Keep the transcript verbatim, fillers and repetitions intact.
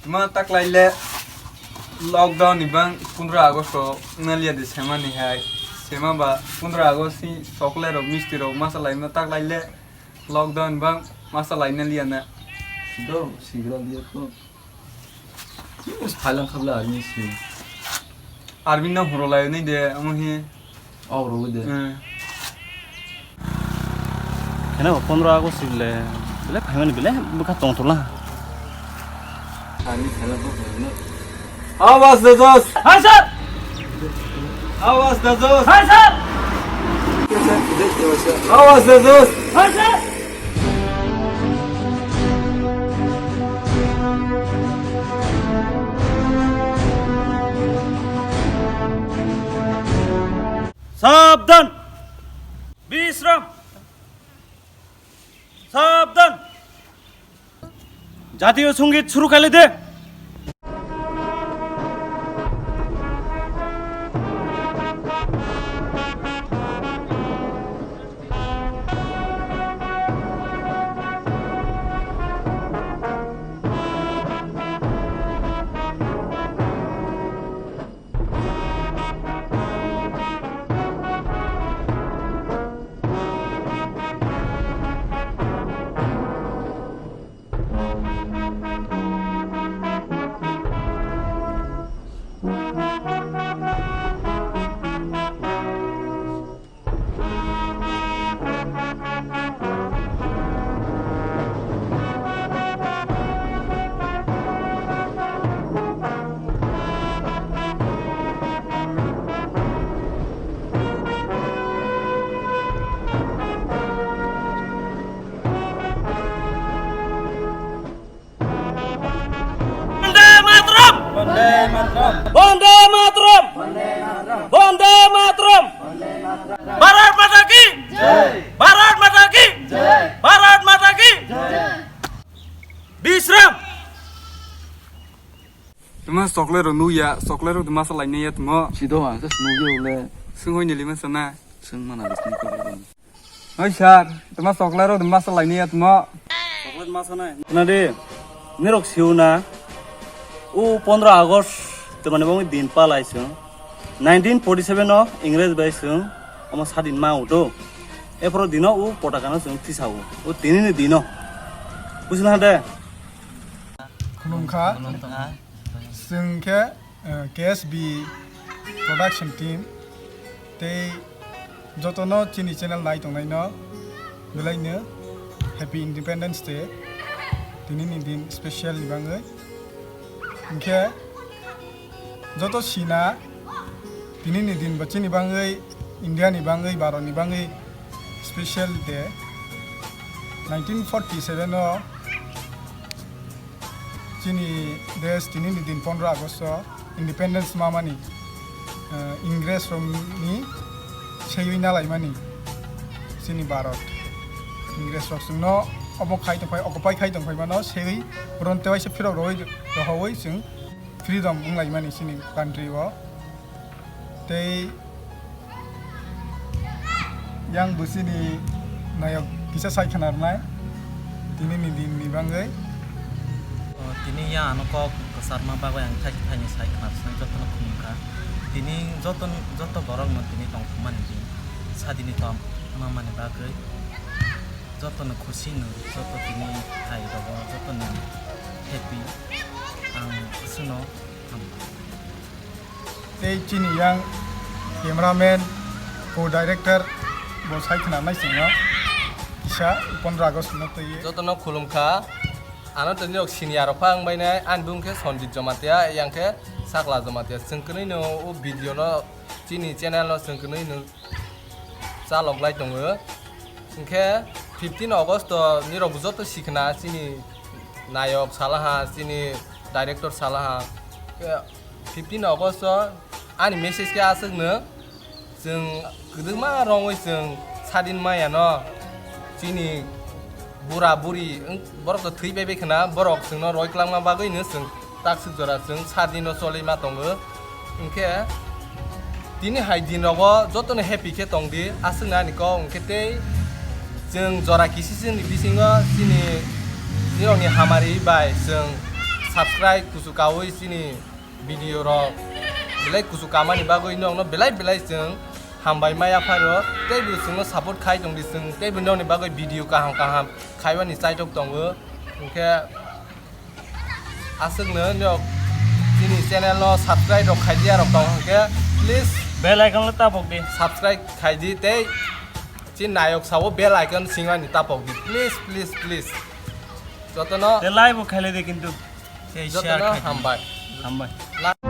Ma taklaile lockdown ni bang pondro August o naliya de semani hai. Sema ba pondro August ni chocolate rok, misti rok masa lai ma taklaile lockdown bang masa lai naliya na. Do sigra liya to. Phalang khabla army si. Army no horo lai ni de amo hi. Aw, rogo de. Hmm. Kena ba pondro August le, bele phaimani bele bwkha tongthokla. Ani khala bo khala. Awas da dos. Hai sir. Awas da dos. Hai sir. Awas da dos. Hai sir. Sabdan! Bisram! Sabdan! Jatiyo songit suru khaile de. Bande Mataram! Bande Mataram! Bande Mataram! Bande Mataram! Bharat Mata ki! Jai! Bharat Mata ki! Jai! Bharat Mata ki! Jai! Bisram! Tuma chocolate rok nugya, chocolate rok tuma salai naiya tuma. Sido ha, just nugya ule. Sung hoi nili ma sana. Sung mana bisni ko. Oi sir, tuma chocolate rok tuma salai naiya tuma. Chocolate ma sanai. Na de, nirok siu na. U pondro August, tuma ni bong din palai sung. Nineteen forty seven o Ingres bai sung, ama sadin ma uto. Epro dino u potakano sung tisa u. U tini ni dino. Busi na de. Khulumkha. Khulumkha. Chwng khe, eh, K S B production team tei jotono chini channel nai tongnaino belaino Happy Independence Day, tinini din special ni bagwi. Hinkhe joto sina tinini din bo chini bagwi, India ni bagwi, Bharat ni bagwi special day. Nineteen forty seven o chini desh tinini din pondro August o independence mamani, eh, Ingres rokni seywi nalaimani chini Bharat. Ingres rok chwngno omo khai tongphai, occupy khai tongphai mano seywi boron tewaisa phirok rohoi, rohoi chwng freedom wnglaimani chini country o. Tei yang bwsini nayok kisa sai khna rwnai, tini ni din ni bagwi. O, tini yang ano kok kwcharma bagwi ang thaisi thaini sai khna rwsnai jotono khulumkha. Tini joto, joto borokno tini tongthokmani din, sadini tongma mani bagwi jotono khusi no, joto tini hai rogo jotono happy, ang chwngno hamkha. Tei chini yang cameraman, co-director bo sai khna nai chwngno kisa pondro August no twi. Jotono khulumkha. Ano tini rok senior rok phang bai nai, ani bung khe Sanjit Jamatia, yang khe Sakla Jamatia. Chwng kwnwi no o video no chini channel no chwng kwnwi no chalok lai tongo. Hinkhe fifteen August o nirok joto sikhna chini nayok salaha, chini director salaha. Fifteen August o ani message khe aswkno, chwng kwdwkma rongwi chwng sadin maya no, chini bura buri wng-, borok to thwi bai bai khna, borok chwngno roi kwlangma bagwi no chwng takswk jora chwng sadin no choli ma tongo. Hinkhe tini hai din rogo jotono happy khe tong di, aswkno ani kok hinkhe tei chwng jora kisisini bisingo chini nirokni hamari bai chwng Subscribe kusu kawi chini video rok belai kusu kamani bagwi nokno belai belai chwng hambai maya pharo, tei bo chwngno support khai tongdi chwng, tei bo nokni bagwi video kaham kaham khaibani chaitok tongo. Hwnkhe aswkno nok chini channel no subscribe rok khai diya rok tong hwnkhe please Bell icon lo tapok di. Subscribe khai di tei chini nayok sao bell icon singmani tapok di, please, please, please. Jotono Te like bo khailai de kintu. Tei share jotono khai di. Hambai. Hambai. La-